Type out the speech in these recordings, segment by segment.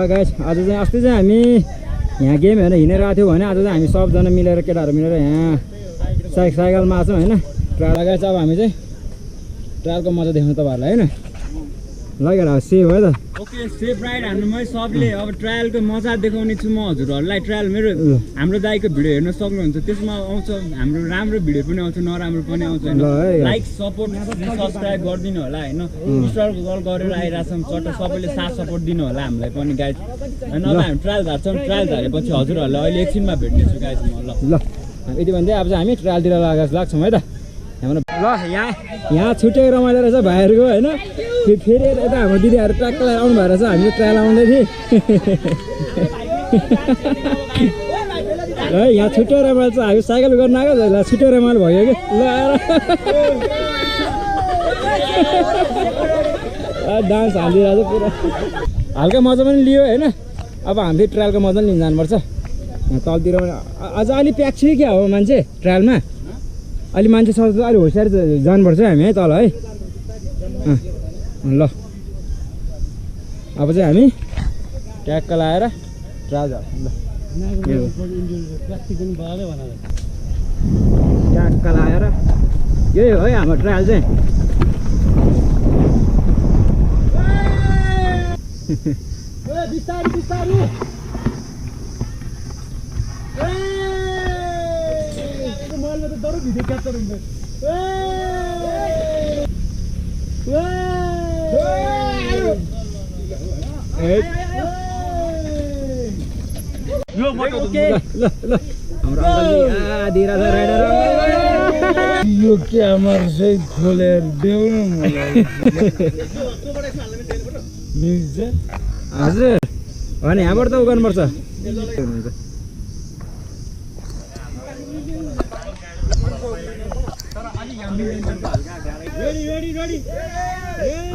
Guys आज चाहिँ अस्ति चाहिँ हामी यहाँ गेम हेर्न हिँडेर आएको थियौँ भने आज चाहिँ हामी सबजना मिलेर केटाहरू मिलेर यहाँ साइकलमा आछौँ होइन। ट्रायल गाइस अब हामी चाहिँ ट्रायलको मजा देखाउँ तपाईँहरूलाई होइन। लगेर सेभ भयो त। ओके सेफ राइड हान्नुमै सबले अब ट्रायलको मजा देखाउने छु म हजुरहरूलाई। ट्रायल मेरो हाम्रो दाइको भिडियो हेर्न सक्नुहुन्छ, त्यसमा आउँछ हाम्रो राम्रो भिडियो पनि आउँछ नराम्रो पनि आउँछ होइन। लाइक सपोर्ट सब्सक्राइब गरिदिनु होला होइन। इन्स्टल गरेर आइरहेछौँ चट्ट सबैले साथ सपोर्ट दिनु होला हामीलाई पनि गाइज होइन। अब हामी ट्रायल झार्छौँ, ट्रायल झारेपछि हजुरहरूलाई अहिले एकछिनमा भेट्नेछु गाइज म। ल यति भन्दै अब चाहिँ हामी ट्रायलतिर लाग्छौँ है त। हाम्रो ल यहाँ छुट्टै रमाइलो रहेछ भाइहरूको होइन। फेरि यता हाम्रो दिदीहरू ट्र्याकलाई आउनु भएको रहेछ, हामी ट्रायल आउँदै थियौँ है। यहाँ छुट्टै रमाइलो छ, हामी साइकल गर्न आएको ल छुट्टै रमाइलो भयो कि ल डान्स हालिदिरहेको छ पुरा। हल्का मजा पनि लियो होइन। अब हामी ट्रायलको मजा पनि लिन जानुपर्छ। यहाँ तलतिर अझ अलिक प्याक छ क्या हो मान्छे ट्रायलमा, अलि मान्छे सक्छ अलिक होसियार जानुपर्छ हामी है तल है। ल अब चाहिँ हामी ट्याक्क लाएर ट्रायल ल ट्याक्क लाएर यही हो है हाम्रो ट्रायल चाहिँ। भिडियो क्याप्चर हुन्छ यो क्यामेरा चाहिँ खोलेर देउनु हजुर होइन यहाँबाट त उ गर्नुपर्छ।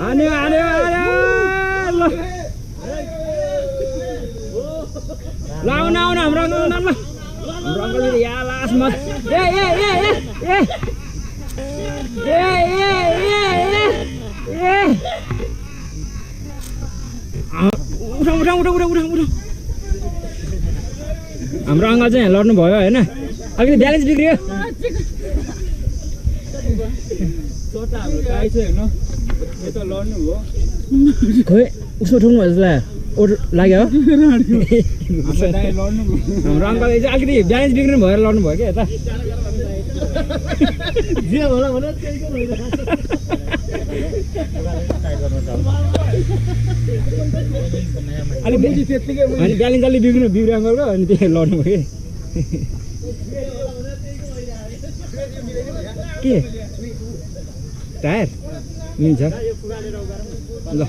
आने आने लाउन आउन हाम्रो अङ्कल यहाँ लास्टमा उठाउँ उठाउँ उठाउँ उठाउँ उठाउँ उठाउँ। हाम्रो अङ्कल चाहिँ लड्नु भयो होइन। अलिकति ब्यालेन्स बिग्रियो। खोइ उसको उठाउनु भयो जस्तो लाग्यो हो। हाम्रो अङ्कल चाहिँ अलिकति ब्यालेन्स बिग्रिनु भएर लड्नु भयो क्या यता। अलिक ब्यालेन्स अलिक बिग्रियो अङ्कलको अनि त्यही लड्नु भयो के टायर मिल्छ ल।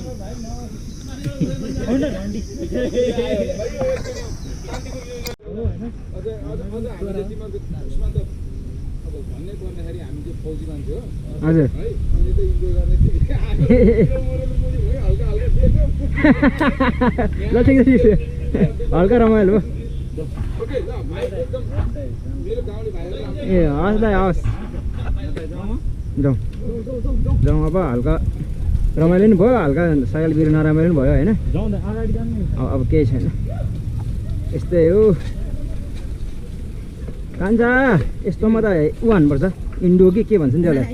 हजुर ल ठिक छ हल्का रमाइलो ए हस् दाइ हस् जाउँ जाउँ। अब हल्का रमाइलो नि भयो, हल्का साइकल बिर नरामाइलो नि भयो होइन। अब केही छैन यस्तै हो कान्छा। यस्तोमा त उ हान्नुपर्छ इन्डो कि के भन्छ नि त्यसलाई।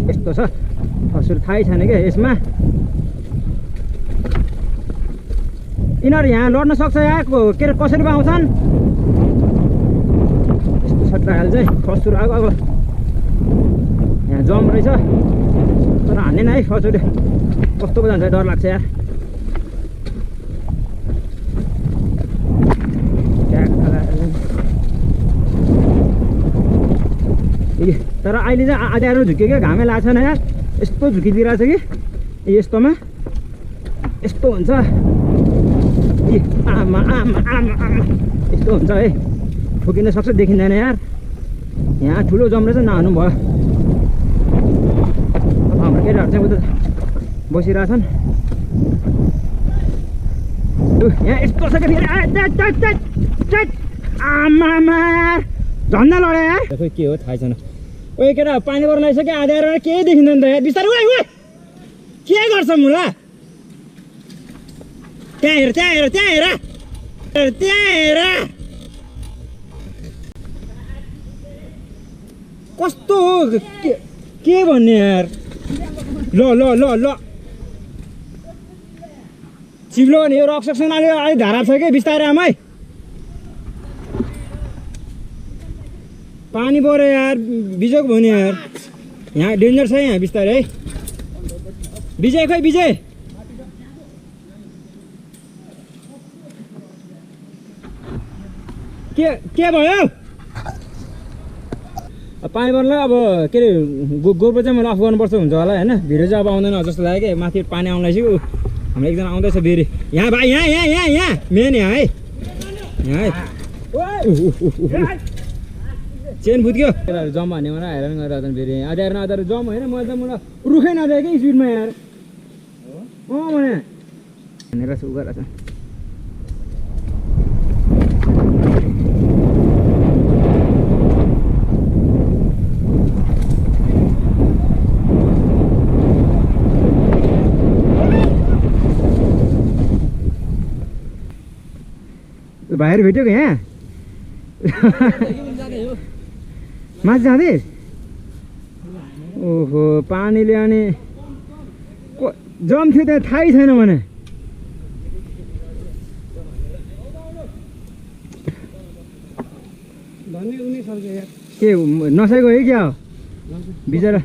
यस्तो छ कसरी थाहै छैन क्या यसमा। यिनीहरू यहाँ लड्न सक्छ यहाँ के अरे कसरी पाउँछन् यस्तो छ ट्रायल चाहिँ। खसुर अब यहाँ जम रहेछ तर हान्दैन है खसुरी कस्तो पो जान्छ डर लाग्छ यार। तर अहिले चाहिँ आधाहरू झुक्यो क्या घामै लाग्छ न यार। यस्तो झुकिदिरहेछ कि यस्तोमा यस्तो हुन्छ आमा आमा आमा आमा यस्तो हुन्छ है। ठोकिन सक्छ देखिँदैन यार। यहाँ ठुलो जम रहेछ नहानु भयो। हाम्रो केटाहरू चाहिँ उता बसिरहेछन्। यहाँ यस्तो छ कि आमा झन्डा लड्यो यार। खोइ के हो थाहै छैन। ओए केटा पानी पर्न लागिसक्यो आधा आएर केही देखिँदैन त यार बिस्तारै ओए ओए के गर्छ मुला त्यहाँ हेर कस्तो हो के भन्ने यार ल चिप्लो नि यो रक्सक्सन अलि धारा छ कि बिस्तारै आमै पानी पऱ्यो यार बिजोक भयो नि यार यहाँ डेन्जर छ यहाँ बिस्तारै है विजय खै विजय के भयो पानी पर्नलाई अब के अरे गोप्रो चाहिँ मैले अफ गर्नुपर्छ हुन्छ होला होइन भिडियो चाहिँ अब आउँदैन जस्तो लाग्यो कि माथि पानी आउन लागिसक्यो हाम्रो एकजना आउँदैछ फेरि यहाँ भाइ यहाँ मेन यहाँ है चेन फुत्क्यो केटाहरू जम्मा हान्ने मलाई हैरान गरेर फेरि आधार जम होइन मैले त मलाई रुखै नदिएँ कि स्पिडमा यार भने भनेर उ गरेर छ भाइहरू भेट्यो कि यहाँ माथि जाँदै ओहो पानीले अनि जम थियो त्यहाँ थाहै छैन भने के नसाइको है क्या हो बिचरा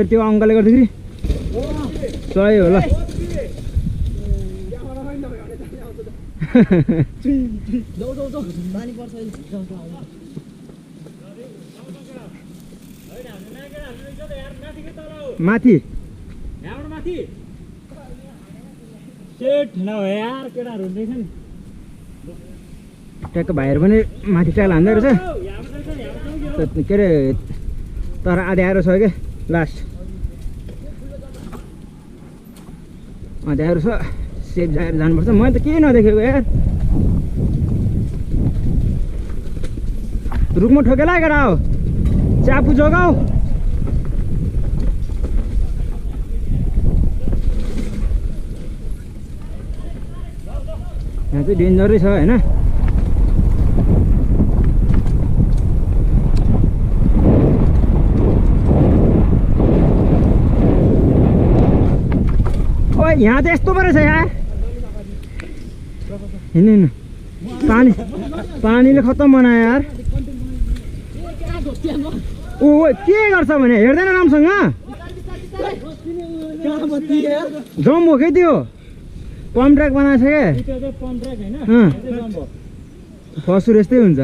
त्यो अङ्कलले गर्दाखेरि सही होला माथि ट्याक्क भाइहरू पनि माथि ट्याल हान्दै रहेछ के अरे तर आधा आएर छ क्या लास्ट आधा आएर छ सेफ जाएर जानुपर्छ मैले त केही नदेखेको यार रुखमा ठोकेला केटा हो चापु जोगाऊ यहाँ चाहिँ डेन्जरै छ होइन ओए यहाँ त यस्तो पो रहेछ यार हिँड्नु पानीले खत्तम बनायो यार ओ के गर्छ भने हेर्दैन राम्रोसँग जम हो कि त्यो पम्प ट्र्याक बनाएको छ क्या फसुर यस्तै हुन्छ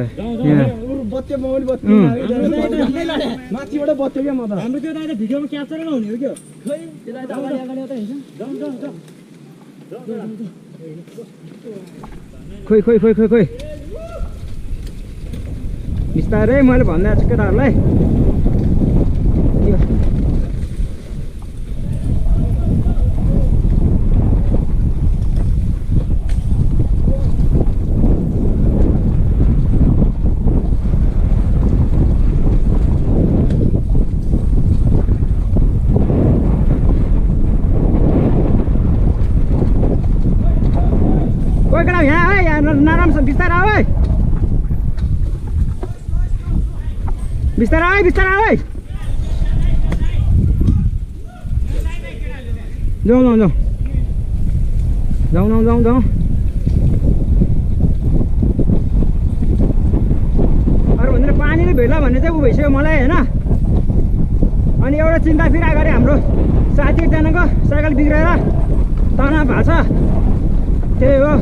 खोइ बिस्तारै मैले भन्दै छु केटाहरूलाई यहाँ है यहाँ नराम्रो बिस्तारै आऊ है बिस्तारै आऊ है जाउँ अरू भनेर पानीले भेट्ला भन्ने चाहिँ उ भइसक्यो मलाई होइन अनि एउटा चिन्ता फेरि अगाडि हाम्रो साथी एकजनाको साइकल बिग्रेर तनाव भएको छ त्यही हो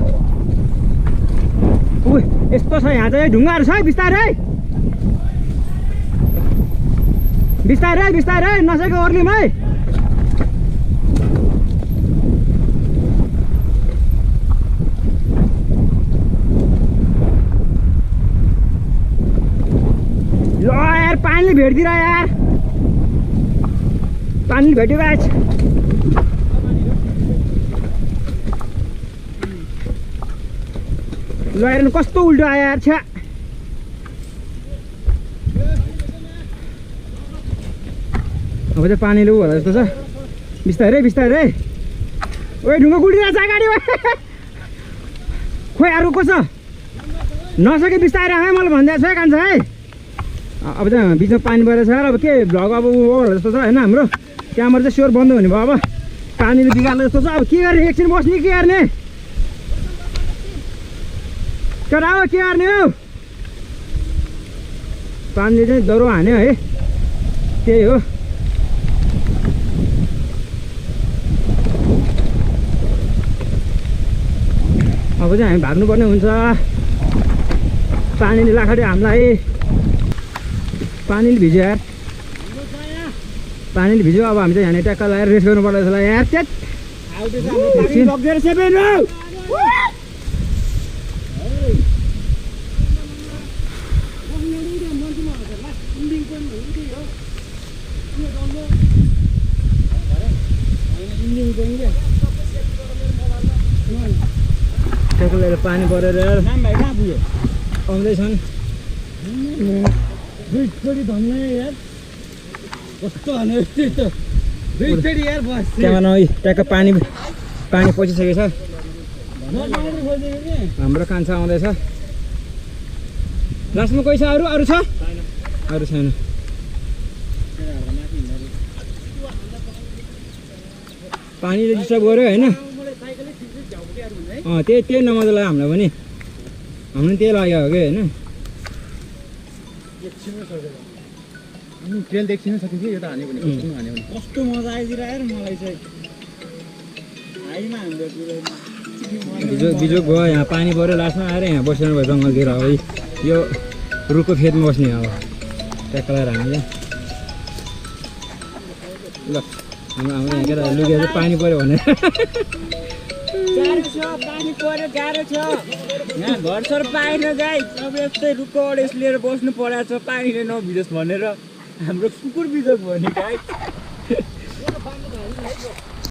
यस्तो छ यहाँ चाहिँ ढुङ्गाहरू छ है बिस्तारै नसकेको ओर्लिम है ल यार पानीले भेट्दिएर यार पानीले भेट्यो गाइस ल हेर्नु कस्तो उल्टो आयो यार छ्या चाहिँ पानीले उ होला जस्तो छ बिस्तारै बिस्तारै ओइ ढुङ्गा गुडिरहेछ अगाडि खोइ अरू को छ नसके बिस्तारै आए मलाई भनिदिएको छ कान्छ है अब चाहिँ बिचमा पानी परेको छ अब के भ्लग अब होला जस्तो छ होइन हाम्रो क्यामेरा चाहिँ स्योर बन्द हुने भयो अब पानीले बिगार्नु जस्तो छ अब के गर्ने एकछिन बस्ने के गर्ने केटा हो के गर्ने हो पानीले चाहिँ डह्रो हान्यो है त्यही हो अब चाहिँ हामी भाग्नुपर्ने हुन्छ पानीले लाखडे हामीलाई पानीले भिज्यो यार पानीले भिज्यो अब हामी चाहिँ यहाँनिर ट्याक्क लगाएर रेस्ट गर्नु पर्छ यार त्यत ट्याक्क लगाएर पानी परेर आउँदैछन् दुई छोरी धन्ने यार कस्तो हाने त्यही त दुई छोरी यार बस त्यहाँ ट्याक्क पानी पसिसकेको छ हाम्रो कान्छा आउँदैछ लास्टमा कोही छ अरू छ अरू छैन पानीले डिस्टर्ब गर्यो होइन त्यही नमजा लाग्यो हामीलाई पनि हाम्रो त्यही लाग्यो हो कि होइन ट्रेल देखिन सक्यो कि यो त हान्यो भने कस्तो मजा आइदिरहेको मलाई चाहिँ बिजोग भयो यहाँ पानी पऱ्यो लास्टमा आएर यहाँ बस्नु भयो जङ्गलतिर अब यो रुखको फेदमा बस्ने अब ट्याक्क लगाएर हामीले ल हाम्रो यहाँ केटा लुगेर पानी पऱ्यो भने गाह्रो छ पानी पऱ्यो गाह्रो छ यहाँ घरसर पाएन गाई अब यस्तै रुखको अडेस लिएर बस्नु परेको छ पानीले नभिजोस् भनेर हाम्रो कुकुर बिजोग भयो नि गाई